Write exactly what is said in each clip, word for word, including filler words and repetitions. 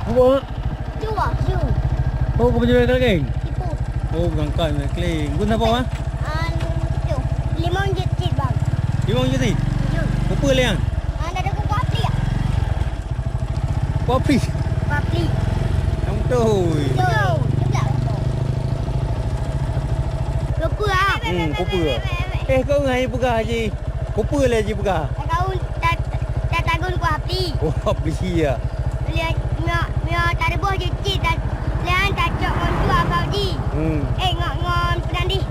Apa? Ju, ju. Oh, kau peunjamé keuleng? Ibu. Oh, berangkat main keuleng. Gun apa, ah? Anu, tu. Limong juta, Bang. Limong juta? Ju. Apa lé, ah? Anda ada kuah pli, ya? Kuah pli? Kuah pli. Yang betul. Ju. Juga. Lupa, ah. Hmm, kupa. Eh, kau ngai peugah, Haji. Kupa lé, Haji, peugah. Kau ta-, ta-, tagun kuah pli. Kuah pli, ya. Lé, nyoe, nyoe tareubôh jicit, ta-, lé nyan tacok ngon tuak bak ji. Hmm. Eh, ngon, ngon peudandih,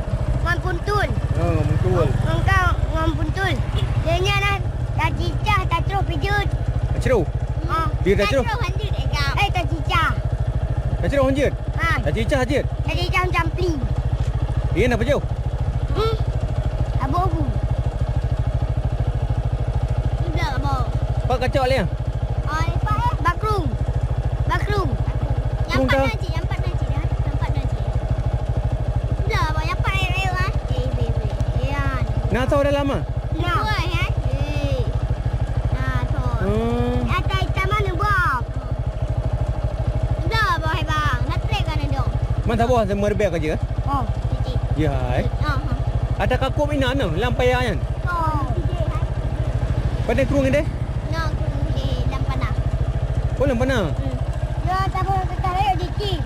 ngon puntul. Oh, ngon puntul. Ngon kau, ngon puntul. Lé nyan nah, tacicah, tatroh pijeut. Tacroh? Oh. Dia tacroh? Tacroh hanjeuet, eh, kau. Eh, tacicah. Tacroh hanjeuet? Ha. Tacicah hanjeuet? Tacicah macam pli. Iya, nak pajoh? Hmm. Abang Abu. Sudah, Abang. Pak kacok lé. Ah, lepas, eh. Bakrung. Bakrung. Yang Krung empat kah? Dah, cik. Yang empat dah, cik, ya. Yang empat dah, cik. Sudah, Abang. Yang empat, eh, eh, ah. Eh, ibu, ibu. Ya. Nak tahu dalam ah? Nah. Dua, ya. Eh. Nah, tu. Hmm. Atas hitam mana, Bang? Dah, Bang, hai, Bang. Dah trek kan, dong. Man saboh meureubiet ka jeuet? Oh, titik. Ya, eh. Ah, ha. Ada kakop inan noh lam paya nyan? Oh. Pada krueng deh? Nah, krueng di lam pana. Oh, lam pana? Hmm. Ya, saboh lam keutah rayek, titik.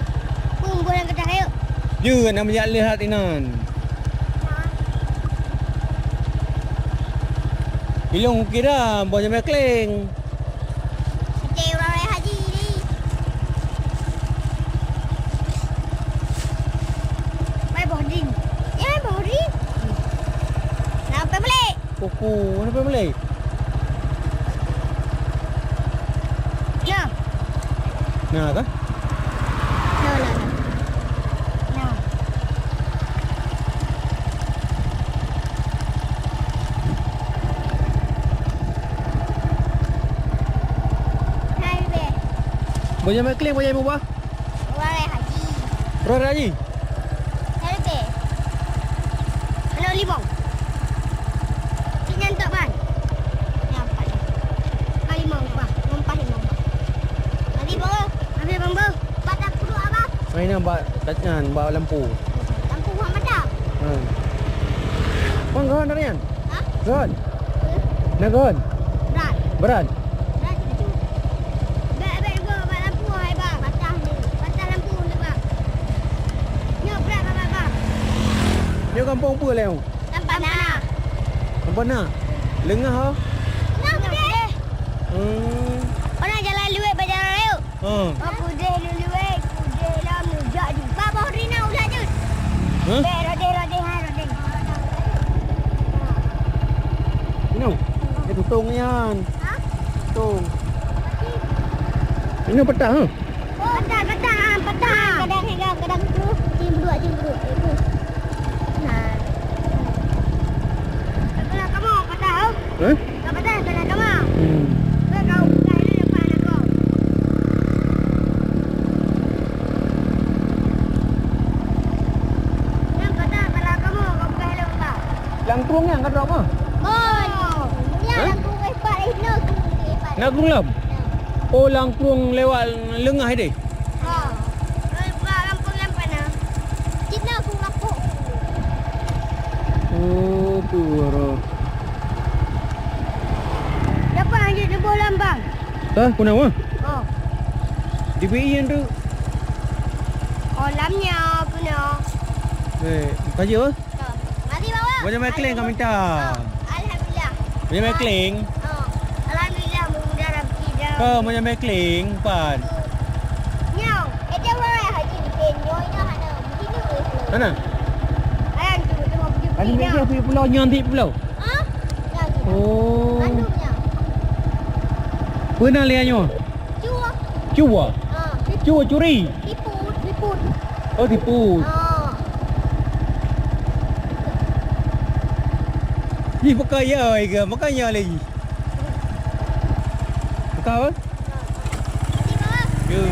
Pun buah lam keutah rayek. Ya, nak melihat-lihat inan. Ilong kira boh jamé kleng. Kecil urang raya haji ni. Mai boh ding. Ya, boh ding. Nak pergi balik. Kuku, nak pergi balik. Ya. Nah, kah? Nah, nah, nah. Nah. Hai, Beh. Boh jamé kleng, boh jamé bubah? Urang raya haji. Urang raya haji? Hai, Beh. Aneuk limong. Cik nyan tok ban. Nyan empat. Ka limong, bah. Nyan empat limong, bah. Ka limong, bah. Habis, Bang, bah. Patang puluh, Abang. Hai, nyan bak, kat nyan, bak lampu. Lampu buat mata. Hmm. Bang, gahon dari nyan? Ha? Gahon? Hmm. Nak gahon? Berat. Berat? Berat tu. Bek, bek, gua bak lampu, hai, Bang. Patah ni. Patah lampu ni, Bang. Nyoe berat, Bang, Bang. Nyoe gampông peue lé? Tampana. Tampana? Leungah, oh? Nah, gede. Hmm. Pernah jalan luwet bak jalan raya? Ha. Oh, pudeh luluweh, pudeh lah mujak di. Bah, boh ri na ulah jeuet. Hah? Bek rodeh, rodeh, hai, rodeh. Inoe? Eh, tutong nyan. Ha? Tutong. Inoe patah, ha? Oh, patah, patah, ha, patah. Kadang higa, kadang tu. Cing beudua, cing beudua. Eh, tu. Nah. Patah kamoe, patah, oh. Hah? Ka patah, ka na kama. Hmm. Ka kau bukai na dapat aneuk kau. Nyang patah, patah kamoe, kau bukai lom, Bang. Lam krueng nyan ka drop, ah? Oh. Nyan, hah? Lam krueng, eh, pat, eh, na krueng, eh, pat. Na krueng lom? Ya. Oh, lam krueng lewat leungah deh? Ha. Oi, buka gampông nyang pana. Cina ku ngapok. Oh, tu roh. Siapa yang duduk boh lambang? Hah, ku nama? Oh. Di B I yang tu. Oh, lamnya, kuna. Eh, kaji apa? Mari, Bang. Macam mai kleng ka minta. Alhamdulillah. Macam mai kleng. Oh, alhamdulillah, mudah rezeki dah. Kau macam mai kleng, pan. Nyoe, eh, dia orang haji ni, nyoe, nyoe hana. Begini, weh. Mana? Ayam tu, tu, tu, tu, Ada tu, Malaysia tu. Pergi pulau, nyoe nanti pulau. Ha? Nyoe tu. Oh. Bandung nyoe. Pernah lihat nyoe? Cua. Cua? Ha. Cua curi? Tipu, tipu. Oh, tipu. Ha. Ih, bukan ya, Iga. Bukan ya lagi. Bukan apa? Ha. Nanti, Bang. Ya.